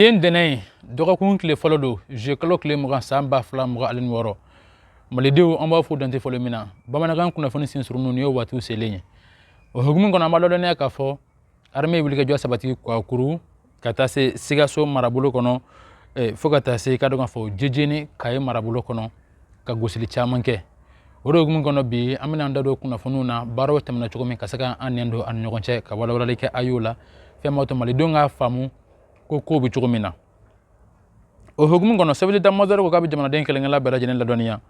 Ye ntɛnɛn ye, dɔgɔkun tile fɔlɔ don, juillet kalo tile 20, san 2026. Malidenw, an b'a fo dan tɛ foli min na. Bamanankan kunnafoni sen surunnu, nin ye waatiw selen ye. O hukumu kɔnɔ, an b'a ladɔnniya k'a fɔ armée ye wulikajɔ sabati Kwakuru ka taa se Sikaso marabolo kɔnɔ, fo ka taa se, ka dɔn k'a fɔ, Jejeni, Kayi marabolo kɔnɔ, ka gosili caman kɛ. O de hukumu kɔnɔ, bi an bɛna an da don kunnafoniw na, baaraw tɛmɛna cogo min, ka se ka an nɛn don an ni ɲɔgɔn cɛ, ka walawalali kɛ a y'o la, fɛn b'a to malidenw k'a faamu ko kow bɛ cogo min na. O hukumu kɔnɔ, chef d'état-major ko k'a bɛ jamanaden kelen-kelenna bɛɛ lajɛlen ladɔnniya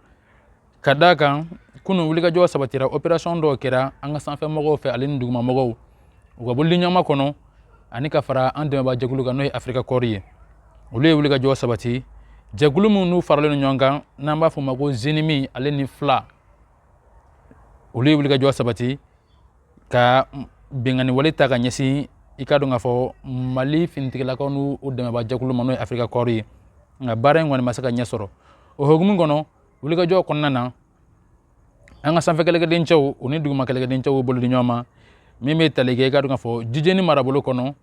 ka d'a kan kunun wulikajɔ sabatira, opération dɔw kɛra an ka sanfɛmɔgɔw fɛ ale ni dugumamɔgɔw, u ka bolodiɲɔgɔnma kɔnɔ, ani ka fara an dɛmɛbaa jɛkulu kan, n'o ye Africa Corps ye. Olu ye wulikajɔ sabati. Jɛkulu minnu faralen don ɲɔgɔn kan, n'an b'a fɔ o ma ko JNIM ale ni FLA, olu ye wulikajɔ sabati ka binkanni wale ta ka ɲɛsin, i ka dɔn k'a fɔ, Mali finitigilakaw n'u dɛmɛbaa jɛkulu ma, n'o ye Africa Corps ye. Nka baara in kɔni ma se ka ɲɛ sɔrɔ. O hukumu kɔnɔ, wulikajɔ kɔnɔna na, an ka sanfɛ kɛlɛkɛdencɛw, u ni duguma kɛlɛkɛdencɛw bolo di ɲɔgɔn ma, min bɛ tali kɛ, i ka dɔn k'a fɔ, Jijeni marabolo kɔnɔ,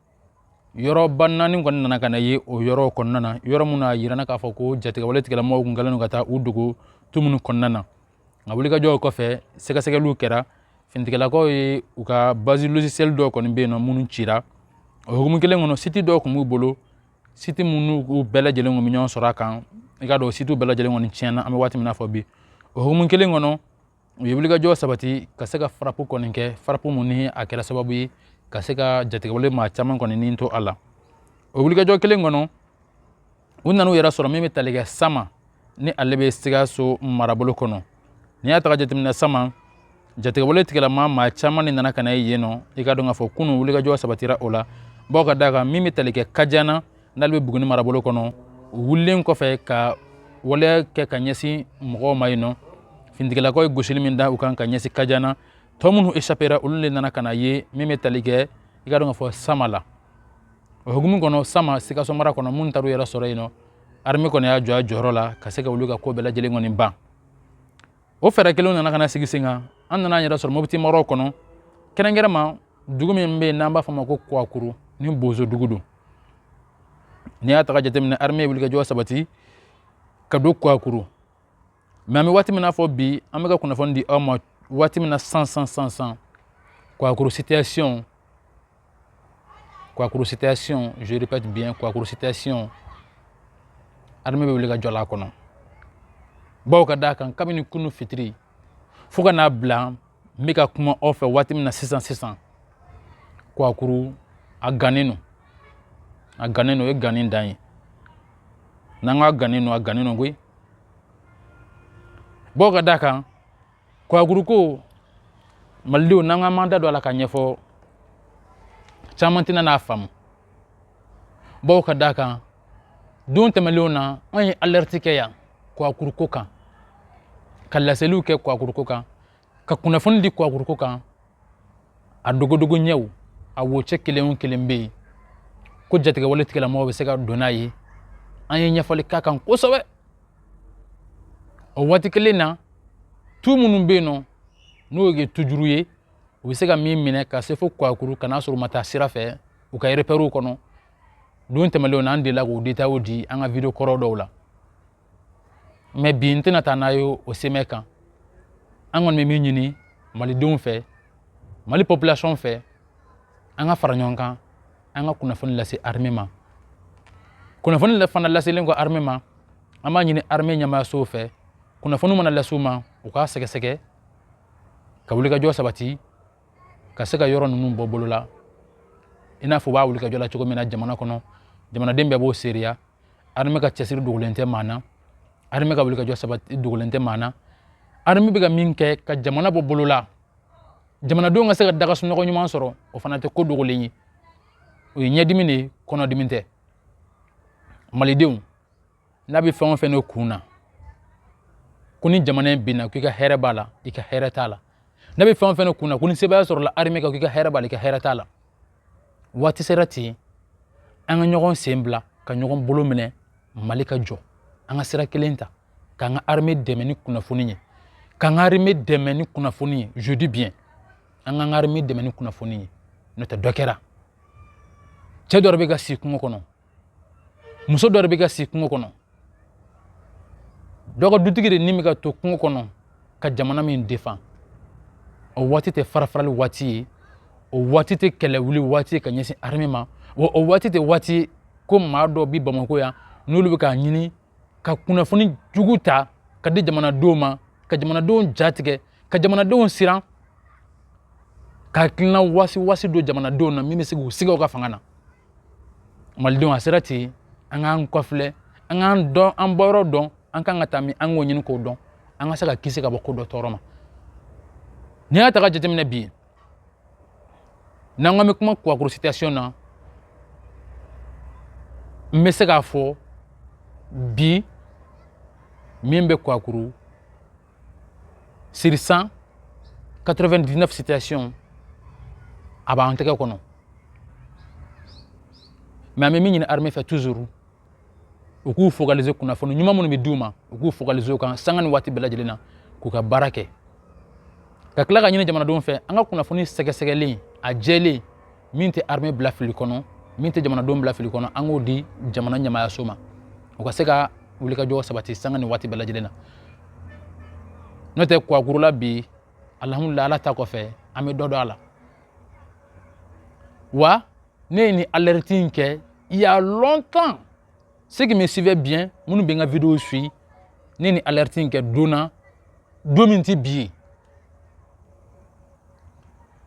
yɔrɔba naani kɔni nana ka na ye o yɔrɔw kɔnɔna na, yɔrɔ minnu a yirana k'a fɔ ko jatigɛwale tigilamɔgɔw kun kɛlen don ka taa u dogo tu minnu kɔnɔna na. Nka wulikajɔw kɔfɛ, sɛgɛsɛgɛliw kɛra, finitigilakaw ye u ka base logiciel dɔw kɔni bɛ yen nɔ minnu cira. O hukumu kelen kɔnɔ, site dɔw tun b'u bolo, site minnu u bɛɛ lajɛlen kun bɛ ɲɔgɔn sɔrɔ a kan, i ka dɔn o sitew bɛɛ lajɛlen kɔni tiɲɛna, an bɛ waati min na fɔ bi. O hukumu kelen kɔnɔ, u ye wulikajɔ sabati ka se ka frappe kɔni kɛ, frappe mun ni a kɛra sababu ye ka se ka jatigɛwale maa caman kɔni ni to a la. O wulikajɔ kelen kɔnɔ, u nan'u yɛrɛ sɔrɔ min bɛ tali kɛ Sama, ni ale bɛ Sikaso marabolo kɔnɔ. N'i y'a ta ka jateminɛ, Sama jatigɛwale tigilama maa caman de nana ka na ye yen nɔ. I ka dɔn k'a fɔ kunun wulikajɔ sabatira o la, bawo ka d'a kan min bɛ tali kɛ Kajana, n'ale bɛ Buguni marabolo kɔnɔ, u wulilen kɔfɛ ka waleya kɛ ka ɲɛsin mɔgɔw ma yen nɔ, finitigilakaw ye gosili min da u kan ka ɲɛsin Kajana, tɔ minnu échappera, olu de nana ka na ye min bɛ tali kɛ, i ka dɔn k'a fɔ, Sama la. O hukumu kɔnɔ, Sama, Sikaso mara kɔnɔ, minnu taar'u yɛrɛ sɔrɔ yen nɔ, armée kɔni y'a jɔ a jɔyɔrɔ la ka se ka olu ka ko bɛɛ lajɛlen kɔni ban. O fɛɛrɛ kelenw nana ka na sigi sen kan. An nana an yɛrɛ sɔrɔ Mopti maraw kɔnɔ, kɛrɛnkɛrɛnma dugu min bɛ yen n'an b'a fɔ a ma ko Kuwakuru, ni bozo dugu don. N'i y'a ta ka jateminɛ, armée ye wulikajɔ sabati ka don Kuwakuru. Mais an bɛ waati min na fɔ bi, an bɛ ka kunnafoni di aw ma waati min na san san san san, Kuwakuru situation, Kuwakuru situation, je répète bien, Kuwakuru situation, armée bɛ wuli ka jɔ la a kɔnɔ, bawo ka d'a kan kabini kunu fitiri fo ka n'a bila n bɛ ka kuma aw fɛ waati min na sisan sisan, Kuwakuru a gannen don, a gannen don, o ye gannen dan ye. N'an k'a gannen don, a gannen don koyi, bawo ka d'a kan Kuwakuru ko, malidenw, n'an k'an m'an da don a la ka ɲɛfɔ, caman tɛna n'a faamu, bawo ka d'a kan don tɛmɛnlenw na, an ye alerte kɛ yan Kuwakuru ko kan, ka laseliw kɛ Kuwakuru ko kan, ka kunnafoni di Kuwakuru ko kan, a dogodogo ɲɛw, a wocɛ kelen o kelen bɛ yen ko jatigɛwale tigilamɔgɔw bɛ se ka don n'a ye. An ye ɲɛfɔli k'a kan kosɛbɛ. O waati kelen na, tu minnu bɛ yen nɔ, n'o ye tujuru ye, u bɛ se ka min minɛ ka se fo Kuwakuru ka n'a sɔrɔ u ma taa sira fɛ u ka repèrew kɔnɔ. Don tɛmɛnlenw na, an delila k'o détails di an ka vidéo kɔrɔ dɔw la. Mais bi, n tɛna taa n'a ye o sɛmɛ kan. An kɔni bɛ min ɲini malidenw fɛ, Mali population fɛ, an ka fara ɲɔgɔn kan, an ka kunnafoni lase armée ma. Kunnafoni fana laselen kɔ armée ma, an b'a ɲini armée ɲɛmaayasow fɛ, kunnafoni mana lase u ma, u k'a sɛgɛsɛgɛ ka wulikajɔ sabati ka se ka yɔrɔ ninnu bɔ bolo la, i n'a fɔ u b'a wulikajɔ la cogo min na jamana kɔnɔ. Jamanaden bɛɛ b'o seereya. Armée ka cɛsiri dogolen tɛ maa na, armée ka wulikajɔ sabati dogolen tɛ maa na. Armée bɛ ka min kɛ ka jamana bɔ bolo la, jamanadenw ka se ka daga sunɔgɔ ɲuman sɔrɔ, o fana tɛ ko dogolen ye. O ye ɲɛdimi de ye, kɔnɔdimi tɛ. Malidenw, n'a bɛ fɛn o fɛn ne kun na ko ni jamana in binna ko i ka hɛrɛ b'a la, i ka hɛrɛ t'a la. N'a bɛ fɛn o fɛn ne kun na ko ni sebaaya sɔrɔla armée kan ko i ka hɛrɛ b'a la, i ka hɛrɛ t'a la. Waati sera ten, an ka ɲɔgɔn sen bila ka ɲɔgɔn bolo minɛ, Mali ka jɔ, an ka sira kelen ta, k'an ka armée dɛmɛ ni kunnafoni ye, k'an ka armée dɛmɛ ni kunnafoni ye. Je dis bien, an k'an ka armée dɛmɛ ni kunnafoni ye. N'o tɛ, dɔ kɛra, cɛ dɔ bɛ ka si kungo kɔnɔ. Muso dɔ de bɛ ka si kungo kɔnɔ, dɔ ka dutigi de ni bɛ ka to kungo kɔnɔ ka jamana min defan. O waati tɛ farafarali waati ye, o waati tɛ kɛlɛ wuli waati ye ka ɲɛsin armée ma, wa o waati tɛ waati ye ko maa dɔ bi Bamakɔ yan n'olu bɛ k'a ɲini ka kunnafoni jugu ta ka di jamanadenw ma, ka jamanadenw jatigɛ, ka jamanadenw siran, ka hakilina wasi wasi don jamanadenw na min bɛ se k'u siga u ka fanga na. Malidenw, a sera ten, an k'an kɔfilɛ, an k'an dɔn, an bɔyɔrɔ dɔn, an kan ka taa min, an k'o ɲini k'o dɔn, an ka se ka kisi ka bɔ ko dɔ tɔɔrɔ ma. N'i y'a ta ka jateminɛ bi, n'an ko an bɛ kuma Kouakourou situation na, n bɛ se k'a fɔ bi min bɛ Kouakourou, sur 100, 99 situation a b'an tɛgɛ kɔnɔ. Mais an bɛ min ɲini armée fɛ toujours, u k'u focaliser kunnafoni ɲuman minnu bɛ d'u ma, u k'u focaliser o kan sanga ni waati bɛɛ lajɛlen na k'u ka baara kɛ, ka tila ka ɲini jamanadenw fɛ an ka kunnafoni sɛgɛsɛgɛlen a jɛlen, min tɛ armée bila fili kɔnɔ, min tɛ jamanadenw bila fili kɔnɔ, an k'o di jamana ɲɛmaayaso ma, u ka se ka wulikajɔ sabati sanga ni waati bɛɛ lajɛlen na. N'o tɛ, Kouakourou la bi, alhamdulillah, Ala ta kɔfɛ, an bɛ dɔ dɔn a la. Wa ne ye nin alerte in kɛ il y a longtemps. Ceux qui me suivaient bien, minnu bɛ n ka vidéo suit, ne ye nin alerte in kɛ don na, don min tɛ bi ye.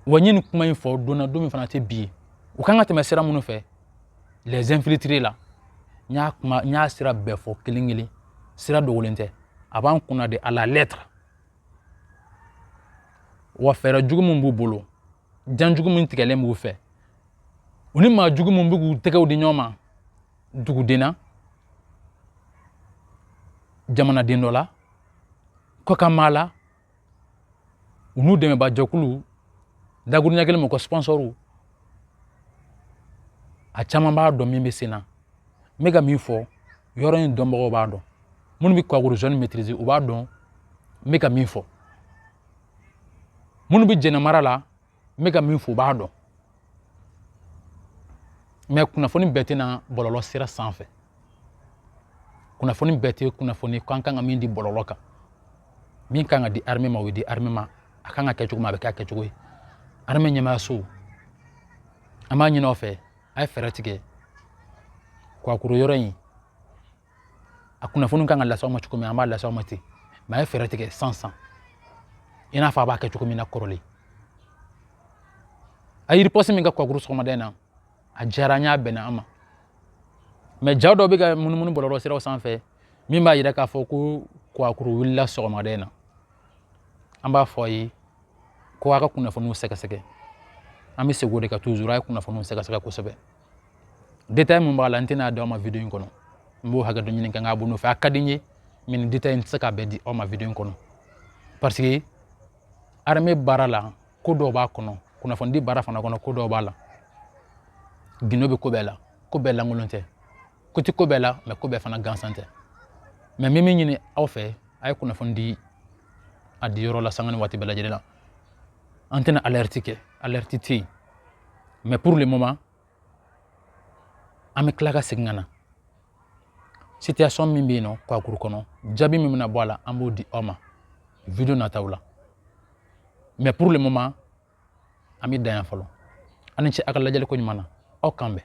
Wa n ye nin kuma in fɔ don na, don min fana tɛ bi ye. U kan ka tɛmɛ sira minnu fɛ, les infiltrés la, n y'a kuma, n y'a sira bɛɛ fɔ kelen kelen. Sira dogolen tɛ, a b'an kunna de à la lettre. Wa fɛɛrɛ jugu min b'u bolo, jan jugu min tigɛlen b'u fɛ, u ni maa jugu min bɛ k'u tɛgɛw di ɲɔgɔn ma duguden na, jamanaden dɔ la, kɔkan maa la, u n'u dɛmɛbaa jɛkulu dakuruɲɛ kelen mɔgɔ sponsɔrw, a caman b'a dɔn min bɛ sen na. N bɛ ka min fɔ, yɔrɔ in dɔnbagaw b'a dɔn, minnu bɛ Kouakourou zone maîtriser, u b'a dɔn n bɛ ka min fɔ. Minnu bɛ Jɛnɛ mara la, n bɛ ka min fɔ, u b'a dɔn. Mais kunnafoni bɛɛ tɛna bɔlɔlɔ sira sanfɛ. Kunnafoni bɛɛ tɛ kunnafoni ko an kan ka min di bɔlɔlɔ kan. Min kan ka di armée ma, o bɛ di armée ma. A kan ka kɛ cogo min, a bɛ kɛ a kɛcogo ye. Armée ɲɛmaayaso, an b'a ɲini aw fɛ, a ye fɛɛrɛ tigɛ Kouakourou yɔrɔ in. A kunnafoni kan ka lase aw ma cogo min, an b'a lase aw ma ten. Mais a ye fɛɛrɛ tigɛ san san, i n'a fɔ a b'a kɛ cogo min na kɔrɔlen. A ye riposte min kɛ Kouakourou sɔgɔmada in na, a diyara an y'a, bɛnna an ma. Mais ja dɔ bɛ ka munumunu bɔlɔlɔ siraw sanfɛ min b'a yira k'a fɔ ko Kouakourou wulila sɔgɔmada in na. An b'a fɔ a ye ko a ka kunnafoniw sɛgɛsɛgɛ. An bɛ segin o de kan toujours, a ye kunnafoniw sɛgɛsɛgɛ kosɛbɛ. Détail mun b'a la, n tɛna d'aw ma vidéo in kɔnɔ. N b'o hakɛ dɔ ɲini ka n ka abonné fɛ. A ka di n ye, mais nin détail in tɛ se k'a bɛɛ di aw ma vidéo in kɔnɔ, parce que armée baara la, ko dɔw b'a kɔnɔ, kunnafonidi baara fana kɔnɔ, ko dɔw b'a la. Gindo bɛ ko bɛɛ la, ko bɛɛ lankolon tɛ, ko ti ko bɛɛ la, mais ko bɛɛ fana gansan tɛ. Mais n bɛ min ɲini aw fɛ, a ye kunnafoni di a di yɔrɔ la sanga ni waati bɛɛ lajɛlen na. An tɛna alerte kɛ, alerte tɛ yen. Mais pour le moment, an bɛ tila ka segin ka na situation min bɛ yen nɔ Kouakourou kɔnɔ, jaabi min bɛna bɔ a la, an b'o di aw ma vidéo nataw la. Mais pour le moment, an bɛ dan yan fɔlɔ. An ni ce a ka lajɛli ko ɲuman na. Aw kan bɛn.